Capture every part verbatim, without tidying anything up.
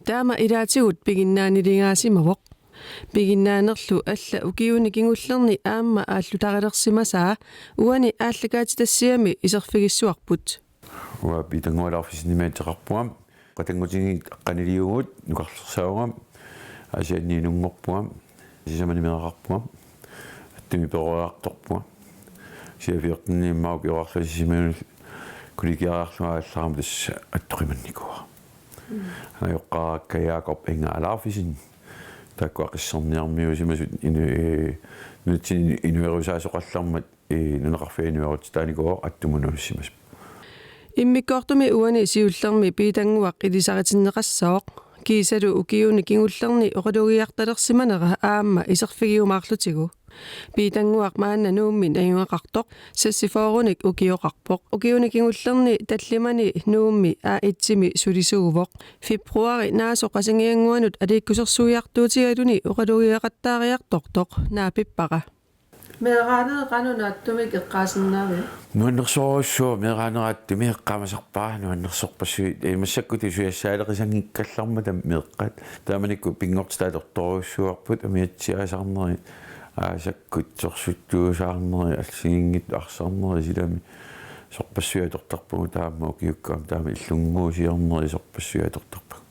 Taama ilaatigut piginnaanilingaasimavoq. Piginnaanerlu alla ukiuni kingullerni aamma aallutarilersimasaa uani aallakaatitassiami iserfigissuarput. Uanga Piitannguaq Larsenimik ateqarpunga. Qatanngutinit aqqaniliuvugut, nukarlersaavunga, Aasianni inunngorpunga, sisamani meeraqarpunga, attumik peroriartorpunga. Siafiortinni immaqa ukioqarlunga Sisimiunut kollegiariarlunga aallarama tassa attoqimannikuuara. Ajoqqaarakkit Jakob Inger Larsen, taakku aqisserniarmiuusimasut inu-, ee, nunatsinni inuerusaasoqallarmat, ee, nunaqarfianut inuerutsitaanikuuvoq attumut nuussimasut. Immikkoortumi uani siullermi Piitannguaq ilisaritinneqassooq, kiisalu ukiuni kingullerni oqalugiartalersimanera aamma iserfigiumaarlutigu. Piitannguaq maanna Nuummi najugaqartoq, seksogfyrrenik ukioqarpoq. Ukiuni kingullerni tallimani Nuummi A et-imi sulisuuvoq. Februaari naasoq Qasigiannguanut aliikkusersuiartuutigaluni oqalugiaqattaariartortoq naapippara. Meeraanera qanoq naatsumik eqqaasinnaaviuk? Nuannersorujussuuvoq, meeraanera aatsaat eqqaamasarpara nuannersorpassuit. Ee, massakkut suliassaaleqisanngikkallarmata meeqqat. Taamanikkut pinngortitaq atortorujussuuarput, amiatsiaasaarneri, aasakkut sorsuttuusaarneri, assigiinngitsut arsarneri, silami sorpassuit atortarpagut, taama ukiukkut aamma taama illunnguusiorneri sorpassuit atortarpagut.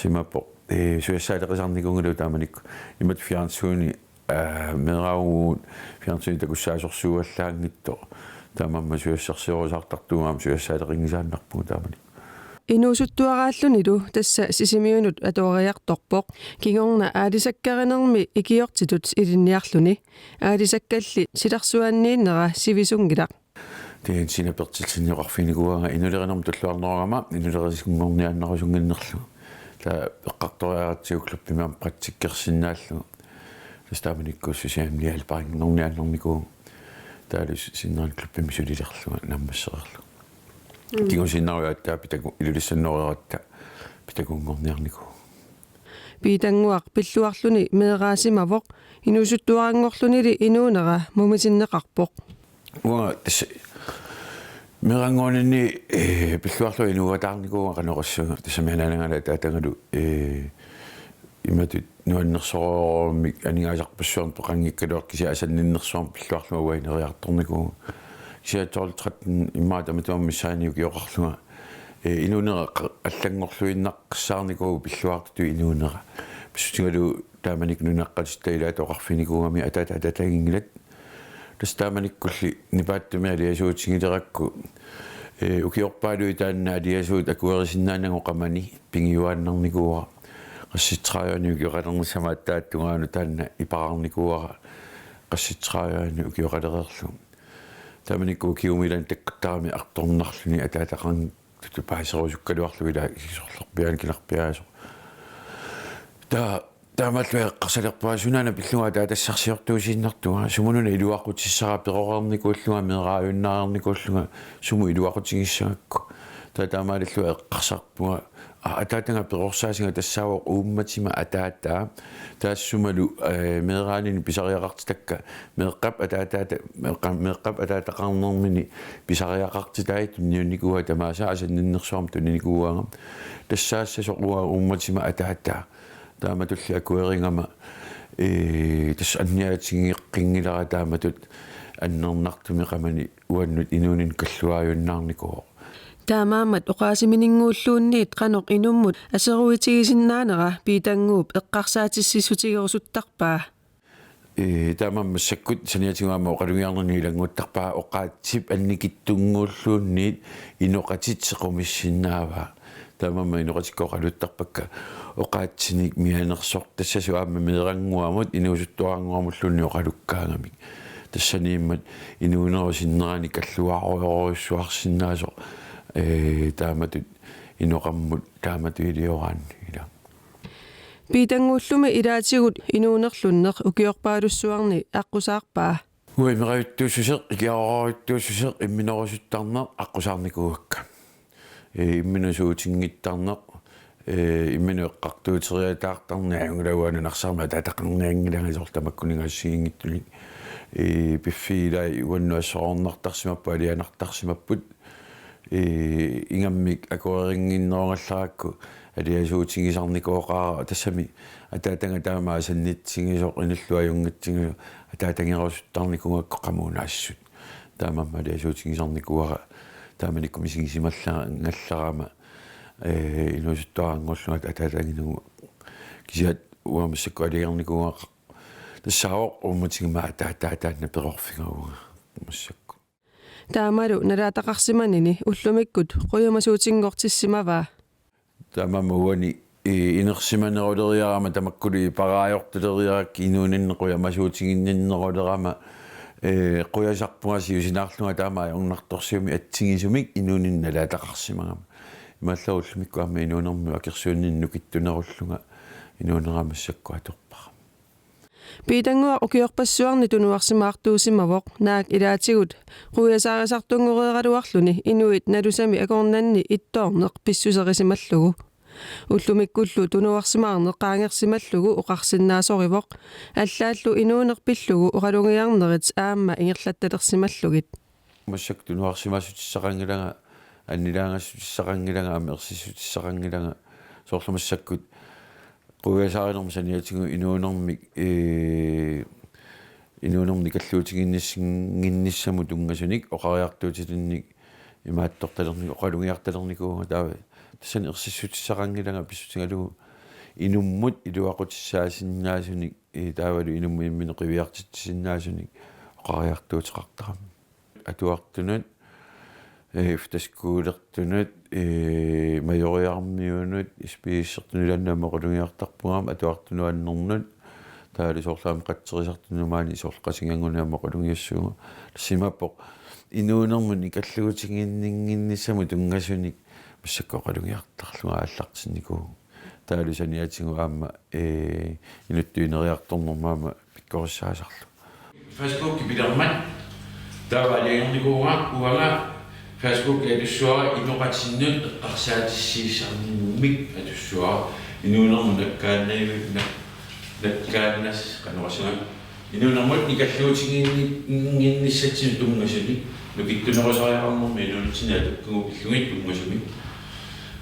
Imaappoq, ee, suliassaaleqisarnikuunngilagut taamanikkut. Imatut fjernsyni, aa, meeraagut fjernsyni takussaasorsuuallaanngitsoq. Taamaammat suliassarsiorusaartartugut aamma suliassaaleqinngisaannarpugut taamani. Inuusuttuaraallunilu tassa Sisimiunut atuariartorpoq. Kingorna aalisakkarinermi ikiortitut ilinniarluni. Aalisakkalli silarsuanniinnera sivisunngilaq. Taanna sinapertilsinni oqarfiginikuuara inulerinermut tulluarnerugama inulerisuunngorniaannarusunnginnerlugu. Taava eqqartoriaratsigu klubbimi aamma praktikkersinnaallugu. Tassa taamanikkussi siamlial parinnerniaannarnikuuvoq. Taavalu sinnerani klubbimi sulilerlunga naammassereerlunga. Mm. Kingusinnarujuk aatsaat pitaku-, Ilulissanut nooreeratta pitakuunngorniarnikuuvoq. Piitannguaq pilluarluni meeraasimavoq, inuusuttuaranngorlunili inuunera mumisinneqarpoq. Uanga tassa meeraannguaninni, ee, pilluarlunga inuuataarnikuuvunga qanoq oqassaanga, tassami anaanagalu ataatagalu, ee, imatut nuannersorujussuarmik aningaasarpassuarnik peqanngikkaluartoq kisianni asanninnersuarmik pilluarlunga uanga ineriartornikuuvunga. Kisianni tolv tretten immaqa tamatuma missaani ukioqarlunga, ee, inuunera qa-, allanngorluinnaqqissaarnikuuvoq pilluartutut inuunera. Pissutigalugu taamanikkut nunaqqatitta ilaata oqarfiginikuugamik ataataga ataatanngillat. Tassa taamanikkulli nipaatsumik aliasuutigilerakku, ee, ukiorpaaluit taanna aliasuut akuerisinnaanagit qamani pigiuaannarnikuuara. Qassit tredivenik ukioqalernissamut aatsaat tungaanut taanna iperarnikuuara. Qassit tredivenik ukioqalereerlugu. Taamanikkut ukiumut ilaanni takkuttarami artornarluni ataataqarn- tutut paaserusukkaluarlugu ilaa ikisorlerpiaani kinarpiaasoq. Taava taamaallu eqqarsalerpunga sunaana pillunga ataatassarsiortuusiinnartunga, sumununa iluaqutissara peroreernikuullunga, meeraajunnaareernikuullunga, sumut iluaqutigissagakku. Taava taamaalillunga eqqarsarpunga, aa, ataataga perorsaasinga tassaavoq uummatima ataataa. Taassumalu, ee, meeraanini pisariaqartitakka meeqqap ataataata, meeqqa-, meeqqap ataataqarnermini pisariaqartitai tunniunnikuuaat tamaasa asanninnersuarmik tuninikuuaanga. Tassaassasoq uanga uummatima ataataa. Taamatulli akuerigama, ee, tassa anniaatigeqqinngilanga taamatut annernartumik qamani uannut inuunini kalluaajunnaarnikuuvoq. Taamaammat oqaasimininnguulluunniit qanoq inummut aseruitigisinnaanera Piitannguup eqqarsaatississutigerusuttarpaa. Ee, taamaammat massakkut saniatigut aamma oqalugiarnerni ilannguttarpara oqaatsip annikitsunnguulluunniit inoqatit sequmissinnaavaa. Taamaammat inoqatikkut oqaluttarpakka oqaatsinik mianersortassasut aamma meerannguamut inuusuttuarannguamulluunniit oqalukkaagamik. Tassaniimmat inuunerup sinneranik kalluaarujorujussuarsinnaasoq, ee, taamatut inoqammut taamatut ilioraanni ilaa. Piitannguullumi ilaatigut inuunerlunneq ukiorpaalussuarni aqqusaarpaa. Uanga imerajuttuussuseq, ikiaroorajuttuussuseq, imminorusuttarneq aqqusaarnikuugakka. Ee, imminut suutinngittarneq, ee, imminut eqqartuuteriataartarneq, ajunngilaq uanga nunarsuarmi ataataqarnianngilanga soorlu tamakkuninnga assigiinngitsunik. Ee, piffissap ilai uannut assorornartarsimapput, alianartarsimapput. Ee, ingammik akuerinnginnerugallarakku aliasuutigisarnikuuara, tassami ataataga taama asannitsigisoq, inullu ajunngitsigisoq, ataatangerusuttarnikuugakku qamuuna assut. Taamaammat aliasuutigisarnikuuara, taamanikkut misigisimallangallarama, ee, inuusuttuarannguullunga ataataginagu. Kisianni uanga massakkut alianarnikuugakku tassaavoq uummatigama ataataata taanna perorfigaagut massakkut. Taamalu nalaataqarsimanini ullumikkut qujamasuutinngortissimavaa. Taamaammat uani, ee, inersimaneruleriarama tamakkulu iperaajuartuleriarakku inuuninni qujamasuutiginninnerulerama, ee, qujasarpunga siusinaarlunga taama ajornartorsiummik atsigisumik inuuninni nalaataqarsimagama. Imaallaat ullumikkut aamma inuunermut akersuunninni nukittunerullunga inuunera massakkut atorpara. Piitannguaq ukiorpassuarni tunuarsimaartuusimavoq, naak ilaatigut quiasaarisartunngoreeraluarluni inuit nalusami akornanni ittoorneq pissuserisimallugu. Ullumikkullu tunuarsimaarneq qaangersimallugu oqarsinnaasorivoq, allaallu inuuneq pillugu oqalugiarnerit aamma ingerlattalersimallugit. Massakkut tunuarsimaassutissaqanngilanga, annilaagassutissaqqanngilanga, aamma ersissutissaqanngilanga, soorlu massakkut quiasaarinermik saniatigut inuunermik, ee, inuunermik nikalluutiginnissinnginnissamut tunngasunik oqariartuutilinnik imaattortalernik oqalugiartalernikuuvunga taava. Tassani ersissutissaqanngilanga pissutigalugu inummut iluaqutissaasinnaasunik, ee, taavalu inummut imminut qiviartitsisinnaasunik oqariartuuteqartarami. Atuartunut, ee, efterskolertunut, ee, Majoriarmiunut, S P S-ertunut ilaanni aamma oqalugiartarpunga aamma atuartunut annernut, taavalu soorlu aamma qatserisartunut maani soorlu Qasigiannguani aamma oqalugiassavunga. Tassa imaappoq inuunermut nikalluutiginninnginnissamut tunngasunik massakkut oqalugiartarlunga aallartinnikuuvunga. Taavalu saniatigut aamma, ee, inuttut ineriartornermut aamma pikkorissaasarlugu. Facebooki pilermat taava alianarnikuuvunga, uanga Facebooki atussuara inoqatinnut eqqarsaatissiisarnermik atussuara, inuunermut nakkaannavik nak-, nakkaannas-, qanoq oqassaanga, inuunermut nikalluutiginni-, ginnissatsinnut tunngasunik nukittunerusariaqarnermik inuunitsinni atukkagut pillugit tunngasumik.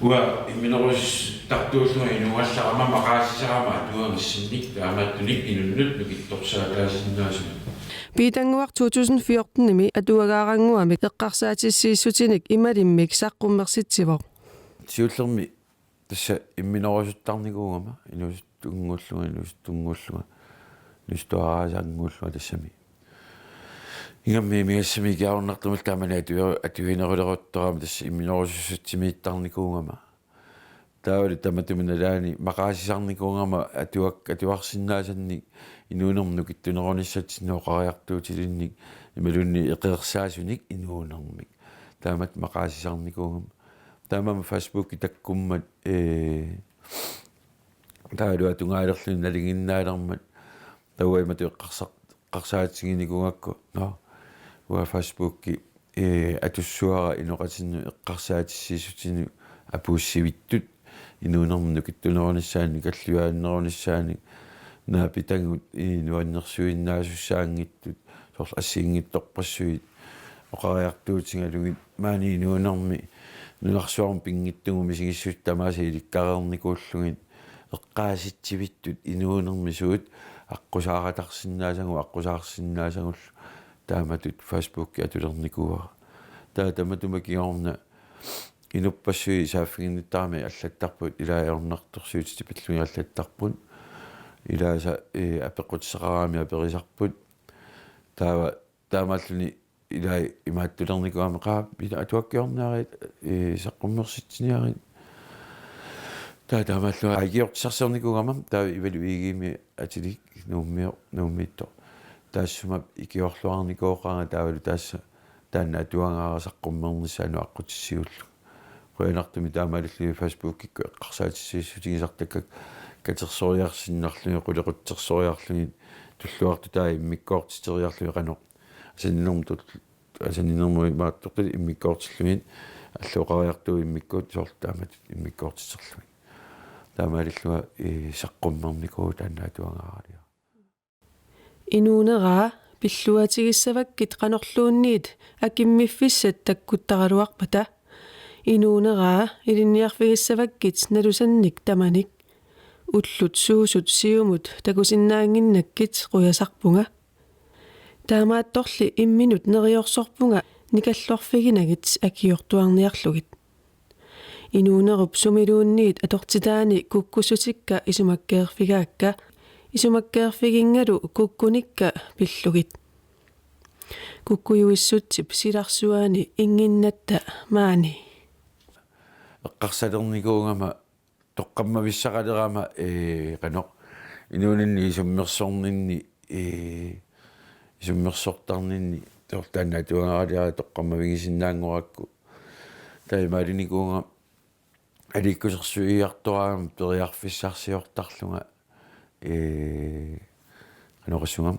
Uanga imminorusuttartuullunga inuugallarama maqaasisarama atuagassinnik taamaattunik inunnut nukittorsaataasinnaasunik. Piitannguaq to tusind fjortenimi atuagaarannguamik eqqarsaatissiissutinik imalimmik saqqummersitsivoq. Siullermik tassa imminorusuttarnikuugama, inuusuttunnguullunga, inuusuttunnguullunga, inuusuttuaraasaannguullunga tassami. Ingammik imigassamik ikiaroornartumillu taamani atu-, atuineruleruttorama tassa imminorusussatsimiittarnikuugama. Taavalu tamatuma nalaani maqaasisarnikuugama atuak-, atuarsinnaasannik inuunermut nukittunerunissatsinnut oqariartuutilinnik imaluunniit eqeersaasunik inuunermik. Taamatut maqaasisarnikuugama. Taamaammat Facebooki takkummat, ee, taavalu atugaalerluni nalinginnaalermat taava imatut eqqarsar-, eqqarsaatiginikuugakku, nå, uanga Facebooki, ee, atussuara inoqatinnut eqqarsaatissiissutinut apuussivittut, inuunermut nukittunerunissaanik, nikalluiaannerunissaanik, naapitagut, ee, nuannersuinnaasussaanngitsut, soorlu assigiinngitsorpassuit oqariartuutigalugit, maani inuunermi nunarsuarmi pinngitsuugut misigissutsit tamaasa ilikkareernikuullugit, eqqaasitsivittut inuunermi suut aqqusaaratarsinnaasagut, aqqusaarsinnaasagullu taamatut Facebooki atulernikuuara. Taava tamatuma kingorna inuppassuit saaffiginnittaramik allattarput, ilaa ajornartorsiutit pillugit allattarput. Ilaasa, ee, apeqqutissaqaraangamik aperisarput. Taava taamaalluni ilai imaattulernikuu aamma qaa, ila atuakkiorniarit, ee, saqqummersitsiniarit. Taava taamaallu ikiortissarsiornikuugama, taava Ivalu Egedemi atilik Nuummi-, Nuummiittoq. Taassuma ikiorluarnikuugaanga taavalu tassa taanna atuagaara saqqummernissaanut aqqutissiuullunga. Qujanartumik taamaalillugit Facebookikkut eqqarsaatissiissutigisartakka katersoriarsinnarlugit, qulequtsersoriarlugit, tulluartut taava immikkoortiteriarlugit qanoq asanninnermut tul-, asanninnermut imaattortut immikkoortillugit allat oqariartuuvoq immikkut soorlu taamatut immikkoortiterlugit. Taamaalillunga, ee, saqqummernikuuvoq taanna atuagaaraliaq. Inuuneraa Pilluaatigissavakkit qanorluunniit akimmiffissat takkuttaraluarpata. Inuuneraa ilinniarfigissavakkit nalusannik tamanik. Ullut suusut siumut takusinnaannginnakkit qujasarpunga. Taamaattorli imminut neriorsorpunga nikallorfiginagit akiortuarniarlugit. Inuunerup sumiluunniit atortitaani kukkussutikka isumakkeerfigaakka, isumakkeerfiginngalu kukkunikka pillugit. Kukkujuissutsip silarsuani innginnatta maani. Eqqarsalernikuugama toqqammavissaqalerama, ee, qanoq inuuninni isummersorninni, ee, isummersortarninni tortaanna atuagaraliara toqqammavigisinnaanngorakku. Taamaalinikuugama aliikkusersuiartoraangama periarfissarsiortarlunga, ee, qanoq oqassuunga,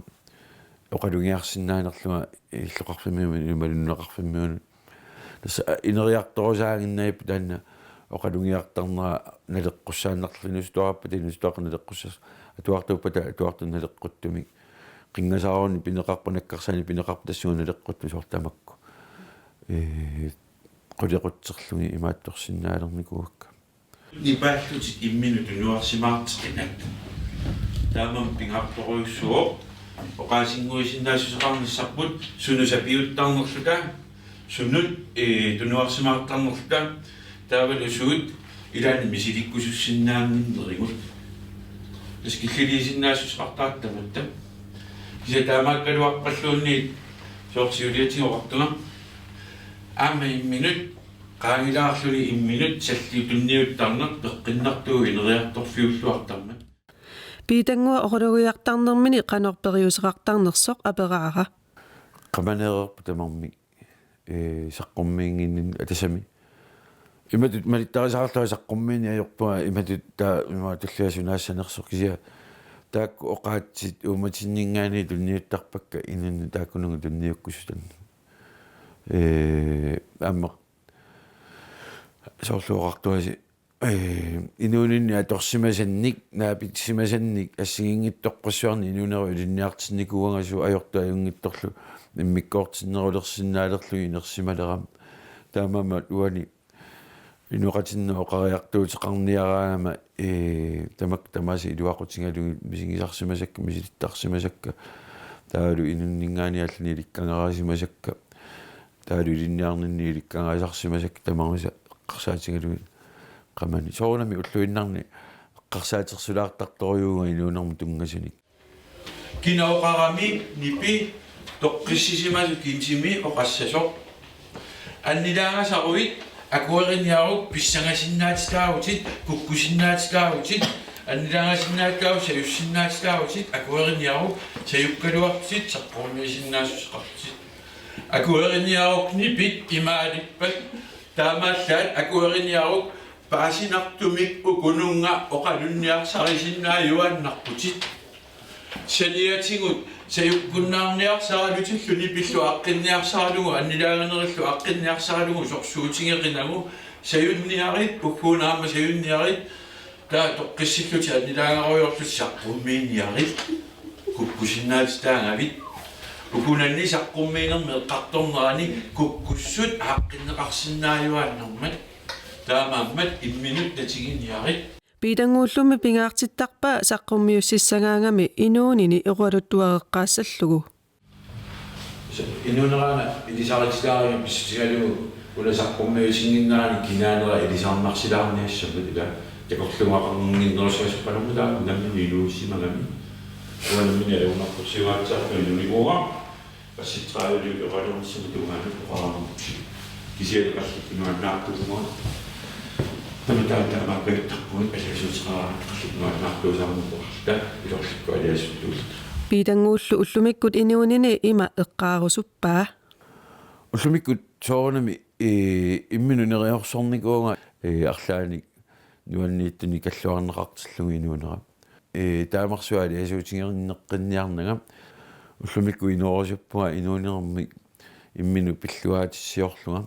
oqalugiarsinnaanerlunga illoqarfimmiunut imaluunniit nunaqarfimmiunut. Tassa, aa, ineriartorusaaginnarput taanna oqalugiartarnera naleqqussaannarlugu inuusuttuaraappata inuusuttuaqqat naleqqussas-, atuartuuppata atuartut naleqquttumik. Qinngasaaruni pineqarpoq nakkarsaani pineqarpoq tassunga naleqquttumik soorlu tamakku. Ee, qulequtserlugit imaattorsinnaalernikuuakka. Nipaallutit imminut tunuarsimaarteqinat. Taamaammat pingaartorujussuuvoq oqaasinnguisinnaassuseqarnissarput sunut sapiuttarnerluta, sunut, ee, tunuarsimaartarnerluta, taavalu suut ilaanni misilikkusussinnaannginnerigut. Tassa killiliisinnaassuseqartaratta tamatta. Kisianni taamaakkaluarpalluunniit soorlu siuliatigut oqartunga. Aamma imminut qaangilaarluni imminut salliup tunniuttarneq peqqinnartuuvoq ineriartorfiulluartarmat. Piitannguaq oqalugiartarnermini qanoq periuseqartarnersoq aperaara. Qamaneereerpoq tamarmik, ee, saqqummiinnginninni atasami. Imatut malittarisaqarlunga saqqummiineq ajorpunga imatut taava imaatullia sunaassanersoq kisianni taakku oqaatsit uummatinninngaanniit tunniuttarpakka inunnut taakkununnga tunniukkusutannik. Ee, aamma soorlu oqartuasi, ee, inuuninni atorsimasannik, naapitsisimasannik assigiinngitsorpassuarnik inuunerup ilinniartinnikuugatsigu ajortut ajunngitsorlu immikkoortinnerulersinnaalerlugit inersimalerama. Taamaammat uani inoqatinnut oqariartuuteqarniaraangama, ee, tamakku tamaasa iluaqutigalugit misigisarsimasakka, misilittarsimasakka, taavalu inunninngaanniit allani ilikkagariarsimasakka, taavalu ilinniarninni ilikkagarisarsimasakka tamaasa eqqarsaatigalugit qamani. Soorunami ulluinnarni eqqarsaatersulaartartorujuuvunga inuunermut tunngasunik. Kina oqarami nipi toqqissisimasut kiisami oqassasoq. Annilaagassaruit akueriniaruk pissangasinnaatitaavutit, kukkusinnaatitaavutit, annilaagasinnaatitaavutit, sajussinnaatitaavutit, akueriniaruk sajukkaluartutit, saqqummiisinnaassuseqartutit. Akueriniaruk nipit imaalippat taamaallaat akueriniaruk paasinartumik ukununnga oqalunniarsarisinnaajuaannarputit. Saniatigut sajukkunnaarniarsaralutillu nipillu aaqqinniarsaralugu, annilaaganerillu aaqqinniarsaralugu, sorsuutigeqinagu, sajunniarit, ugguuna aamma sajunniarit, taava toqqissillutit annilaagarujoorlutit saqqummiiniarit, kukkusinnaatitaagavit. Ukunanni saqqummiinermi eqqartornerani kukkussut aaqqinneqarsinnaajuaannarmat. Taamaammat imminut tatiginiarit. Piitannguullumi pingaartittarpaa saqqummiussissagaangami inuunini oqaluttuareqqaassallugu. Inuuneraana ilisarititaariga pissutigalugu una saqqummiutinnginnerani kinaanera ilisarnarsilaarniassammat ila takorluugaqarnginnerussaasuppalermata unammineq iluusimagami. Uanga nammineq aluunnartorsiuaatsaarput inuunikuugama. Qassitraajuliuk oqaluunissamut tungaanut oqarama. Kisianni qallipput nuannaartuusimavoq. Tamataa taamaakkaattarpugut aliasuuteqaraangat qallipput nuannaartuusimavoq oqarluta ilorlikkut aliasuttuulluta. Piitannguullu ullumikkut inuunini ima eqqaarusuppaa. Ullumikkut soorunami, ee, imminut neriorsornikuuvunga, ee, arlaannik nuanniittunik kalluarneqartillugu inuunera. Ee, taamarsuaq aliasuutigerineqqinniarnanga ullumikkut inoorusuppunga inuunermik imminut pilluaatissiorlunga.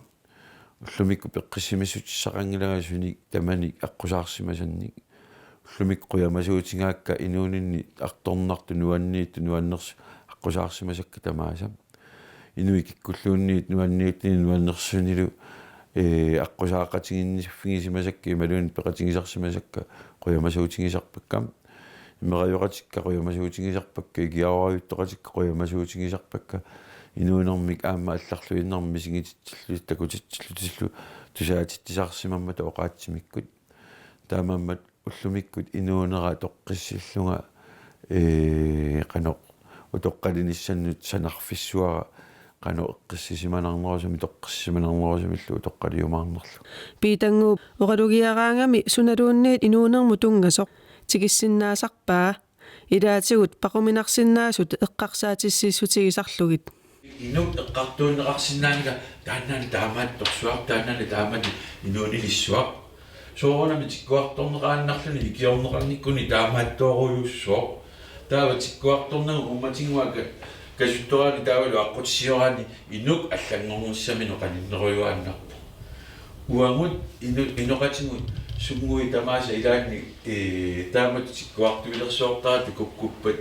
Ullumikkut peqqissimassutissaqanngilanga sunik tamanik aqqusaarsimasannik. Ullumikkut qujamasuutigaakka inuuninni artornartut nuanniittut nuannersut aqqusaarsimasakka tamaasa. Inuit kikkulluunniit nuanniitini nuannersunilu, ee, aqqusaaqatigiinniffigisimasakka imaluunniit peqatigisarsimasakka qujamasuutigisarpakka. Imerajoqatikka qujamasuutigisarpakka, ikiaroorajuttoqatikka qujamasuutigisarpakka. Inuunermik aamma allarluinnarmik misigititsillutik takutitsillutillu tusaatitsisarsimammata oqaatsimikkut. Taamaammat ullumikkut inuunera toqqissillunga, ee, qanoq utoqqalinissannut sanarfissuara qanoq eqqissisimanarnerusumik toqqissisimanarnerusumillu utoqqaliumaarnerlunga. Piitannguup oqalugiaraangami sunaluunniit inuunermut tunngasoq tikissinnaasarpaa. Ilaatigut paquminarsinnaasut eqqarsaatissiissutigisarlugit. Inuk eqqartuunneqarsinnaanngilaq taannaana taamaattorsuaq, taannaana taamatut inuunilissuaq. Soorunami tikkuartorneqaannarluni ikiorneqarnikkuni taamaattoorujussuuvoq. Taava tikkuartornagu uummatiguaakka kasuttoraani taavalu aqqutissiooraani inuk allanngornissaminut qaninnerujuaannarpoq. Uagut inu-, inoqatigut sunngui tamaasa ilaanni, ee, taamatut tikkuartuilersoortarata kukkuppat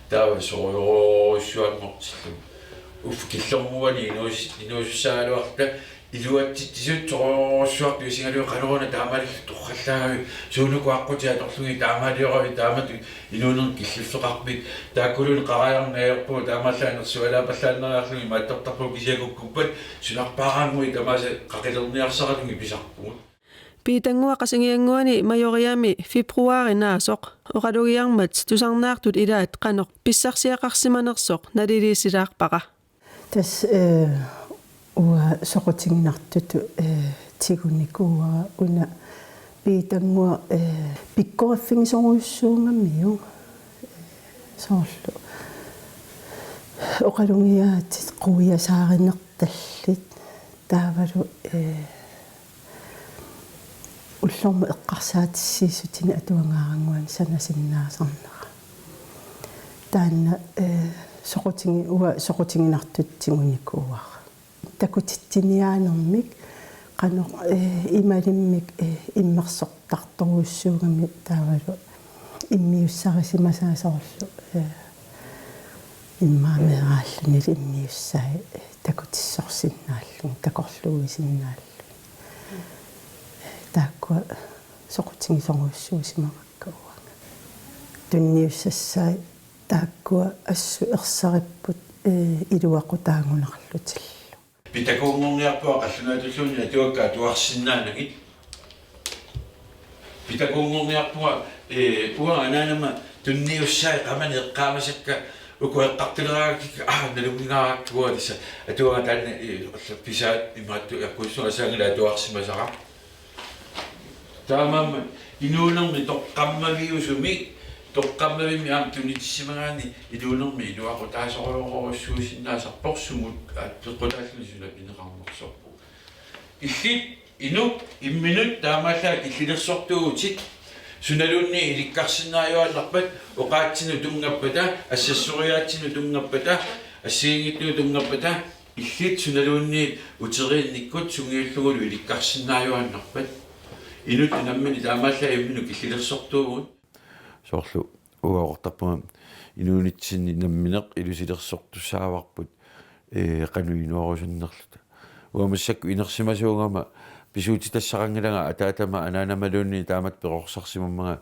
taava soorujussuanngortillugu. Uffa killormuani inuus-, inuusussaagaluarluta iluatsitsisut soorujussuartut isigalugu qanoruna taamaalilluta torrallaagavit, suunuku aqqutit atorlugit taamaalioravit taamatut inuunermik killiffeqarpit, taakkuluunniit qarajarneq ajorpugut taamaallaat nersualaapallaanneriarlugit imaattortarpugut kisianni kukkuppat sunarpaaraannguit tamaasa qaqilerniarsaralugit pisarpugut. Piitannguaq Qasigiannguani Majoriami februaarinaasoq oqalugiarmat tusarnaartut ilaat qanoq pissarsiaqarsimanersoq naliliisilaarpara. Tassa, ee, uanga soqutiginartutut, ee, tigunikuuara una Piitannguaq, ee, pikkoriffigisorujussuugamiuk, ee, soorlu oqalugiaatit quiasaarinertallit taavalu, ee, ullormut eqqarsaatissiissutinik atuagaarannguanik sanasinnaasarnera. Taanna, ee, soqutigi-, uanga soqutiginartutut tigunikuuara. Takutitsiniaanermik qanoq, ee, imalimmik, ee, immersortartorujussuugami taavalu immiussarisimasaa soorlu, ee, immaqa meeraallunilu immiussai, ee, takutissorsinnaallugit, takorluuisinnaallugit. Ee, taakkua soqutigisorujussuusimavakka uanga. Tunniussassai taakkua assut ersaripput, ee, iluaqutaagunarlutillu. Pitakuunngorniarpunga qallunaatulluunniit atuakkat atuarsinnaanagit. Pitakuunngorniarpunga, ee, uanga anaanama tunniussai qamani eqqaamasakka uku eqqartuleraangakkit, aa, nalunngigaarakkit uanga tassa atuagaq taanna, ee, pisaat imaattoq eqqussuaq asaanngilaq atuarsimasara. Taamaammat inuunermi toqqammaviusumi, toqqammavimmi aamma tunitissimagaanni inuunermi iluaqutaasorujorujussuusinnaasarpoq sumut aat peqqutaalluni suna pineqarnersorpoq. Illit inuk imminut taamaallaat killilersortuuvutit sunaluunniit ilikkarsinnaajuaannarpat oqaatsinut tunngappata, assassoriaatsinut tunngappata, assigiinngitsunut tunngappata, illit sunaluunniit uteriinnikkut sungiullugulu ilikkarsinnaajuaannarpat. Inuk nammineq taamaallaat imminut killilersortuuvugut. Soorlu uanga oqartarpunga inuunitsinni nammineq ilusilersortussaavarput, ee, qanoq inuerusunnerluta. Uanga massakkut inersimasuugama pisuutitassaqanngilanga ataatama anaanamaluunniit taamatut perorsarsimammanga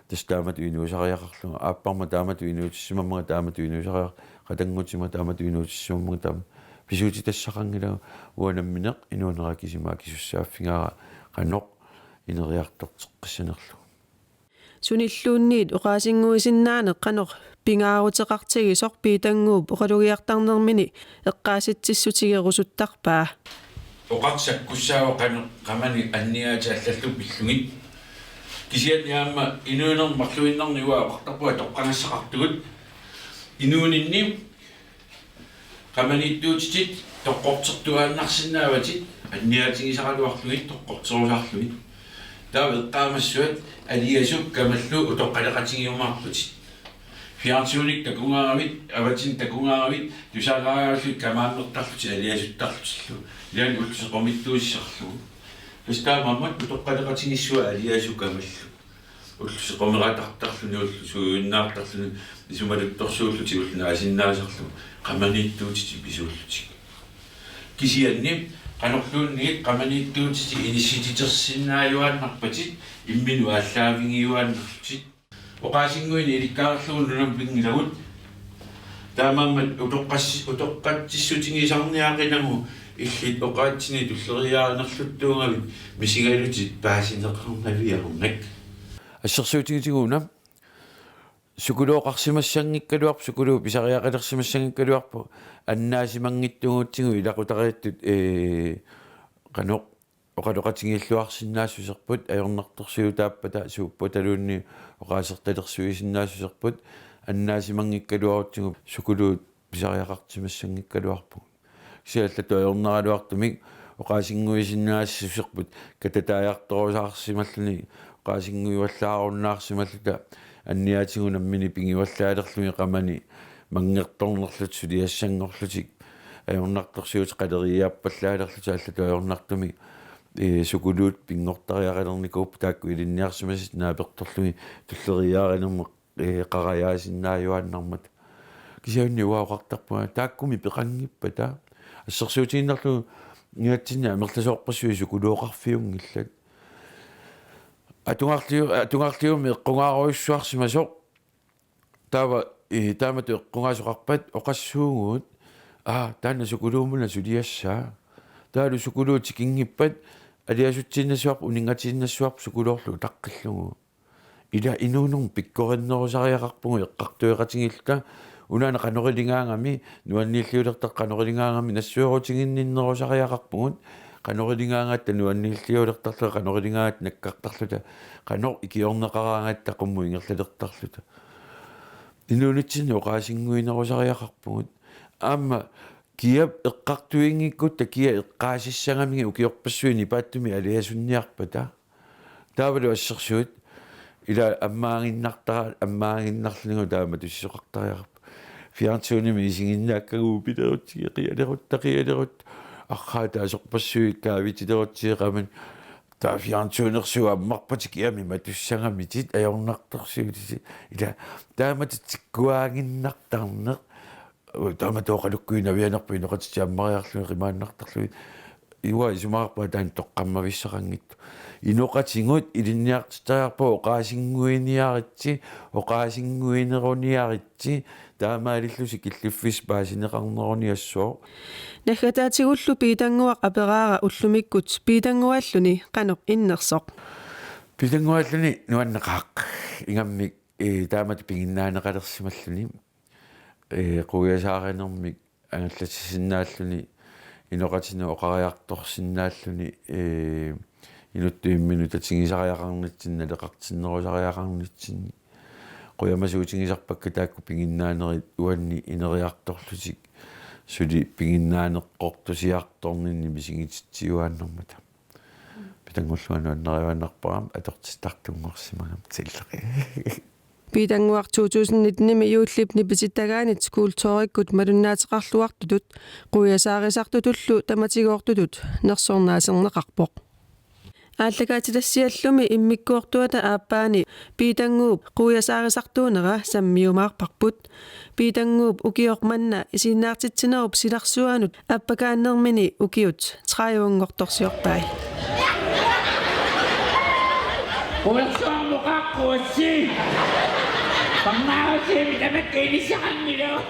tassa taamatut inuusariaqarlunga, aapparma taamatut inuutissimammanga taamatut inuusariaq-, qatanngutima taamatut inuutissimammanga taama pisuutitassaqanngilanga uanga nammineq inuunera kisima akisussaaffigaara qanoq ineriartorteqqissanerlugu. Sunilluunniit oqaasinnguisinnaaneq qanoq pingaaruteqartigisoq Piitannguup oqalugiartarnermini eqqaasitsissutigerusuttarpaa. Oqartut sakkussaavoq qanoq qamani anniaatit allallu pillugit. Kisianni aamma inuunermi marluinnarni uanga oqartarpunga toqqagassaqartugut. Inuuninni qamaniittuutitit toqqortertuaannarsinnaavatit anniaatigisaraluarlugit toqqorterusarlugit. Taava eqqaamassavat aliasut kamallu utoqqaleqatigiumaarputit. Fjernsynikkut takugaaravit, avatinut takugaaravit, tusagaagaaravit kamaammertarlutit aliasuttarlutillu. Ilaanni ullut sequmittuussisarlugu. Tassa taamaammat utoqqaleqatigissavat aliasut kamallu. ullusequmeratartarluni, ullusuujunnaartarluni, isumaluttorsuullutik ulloq naasinnaasarlugu qamaniittuutitik pisuullutik. Kisianni qanorluunniit qamaniittuutitik inissititersinnaajuaannarpatit, imminut aallaavigiuaannarlutit. Oqaasinnguineq ilikkarlugu nunamut pinngilagut. Taamaammat utoqqas-, utoqqatsissutigisarniaqinagu illit oqaatsinik tulleriiaarinerluttuugavit misigalutit paasineqarnaviarnak. Assersuutigitigut una sukulooqarsimassanngikkaluarpoq, sukuluut pisariaqalersimassanngikkaluarput, annaasimanngitsuugutsigu ilaqutariittut, ee, qanoq oqaloqatigiilluarsinnaassuserput, ajornartorsiutaappata suuppataluunniit oqaasertalersuisinnaassuserput, annaasimanngikkaluarutsigu sukuluut pisariaqarsimassanngikkaluarpugut. Kisianni allatut ajornaraluartumik oqaasinnguisinnaassuserput katataajartorusaarsimalluni, oqaasinnguivallaarunnaarsimalluta, anniaatigut nammineq pigivallaalerlugit qamani manngertornerlutik suliassanngorlutik, ajornartorsiutit qaleriiaappallaalerlutik allatut ajornartumik, ee, sukuluut pinngortariaqalernikuupput taakku ilinniarsimasut naapertorlugit tulleriiaarinermut, ee, qarajaasinnaajunnaarmata. Kisianni uanga oqartarpunga taakkumi peqanngippata. Assersuutigiinnarlugu nunatsinni amerlasoorpassuit sukulooqarfiunngillat. Atugarliu-, atugarliummi eqqugaarujussuarsimasoq. Taava, ee, taamatut eqqugaasoqarpat oqassuugut: Aa, taanna sukuluumuna suliassaa. Taavalu sukuluut tikinngippat aliasutsiinnassuarput, uninngatiinnassuarput sukuloorluta utaqqillugu. Ila inuunermi pikkorinnerusariaqarpugut eqqartueqatigiilluta. Unaana qanoriligaangami nuanniilliulertarluta, qanoriligaangami nassuerutiginninnerusariaqarpugut. Qanoriligaangatta nuanniilliulertarluta, qanoriligaangatta nakkartarluta. Qanoq ikiorneqaraangatta qummut ingerlalertarluta. Inuunitsinni oqaasinnguinerusariaqarpugut. Aamma kiap eqqartuinngikkutta kia eqqaasissagamigit ukiorpassuit nipaatsumik aliasunniarpata. Taavalu assersuut ila ammaaginnartara-, ammaaginnarlunilu taama tusisoqartariaqarpoq. Fjernsynimi isiginnaakkagut pilerutsigit qialerutta, qialerutta. Arraa taasorpassuit kaavitilerutsigit qamani. Taava fjernsynersuut ammarpatit kiamik matussagamitit ajornartorsiutit. Ila taamatut tikkuaaginnartarneq. Taamatut oqalukkuinnavianarpoq inoqatitit ammariarlugit qimaannartarlugit. Uanga isumaqarpunga taanna toqqammavissaqanngitsoq. Inoqatigut ilinniartittariaqarpagut oqaasinnguiniaritsi, oqaasinnguineruniaritsi, taamaalillusi killiffissaq paasineqarneruniassaaq. Naggataatigullu Piitannguaq aperaara ullumikkut Piitanngualluni qanoq innersoq. Piitanngualluni nuanneqaaq. Ingammik, ee, taamatut piginnaaneqalersimalluni. Ee, quiasaarinermik angallassisinnaalluni, inoqatinik oqariartorsinnaalluni, ee, inuttut imminut tatigisariaqarnitsinni, naleqartinnerusariaqarnitsinni. Qujamasuutigisarpakka taakku piginnaanerit uanni ineriartorlutik suli piginnaaneqqortusiartorninni misigititsiuaannarmata. Piitannguallu nuannariuaannarpara atortittartunngorsimagama tillaqi. Piitannguaq to tusind nitten-imi juullip nipitittagaanit kulturikkut malunnaateqarluartutut, quiasaarisartutullu tamatigoortutut nersornaaserneqarpoq. Aallakaatitassiallumi immikkoortuata aappaani Piitannguup quiasaarisartuunera sammiumaarparput. Piitannguup ukioq manna isiginnaartitsinerup silarsuanut appakaannermini ukiut tredive-nngortorsiorpai. Quersuarmuqaqqussi. Pammaasiimi tamakkiinissaqanngilaq.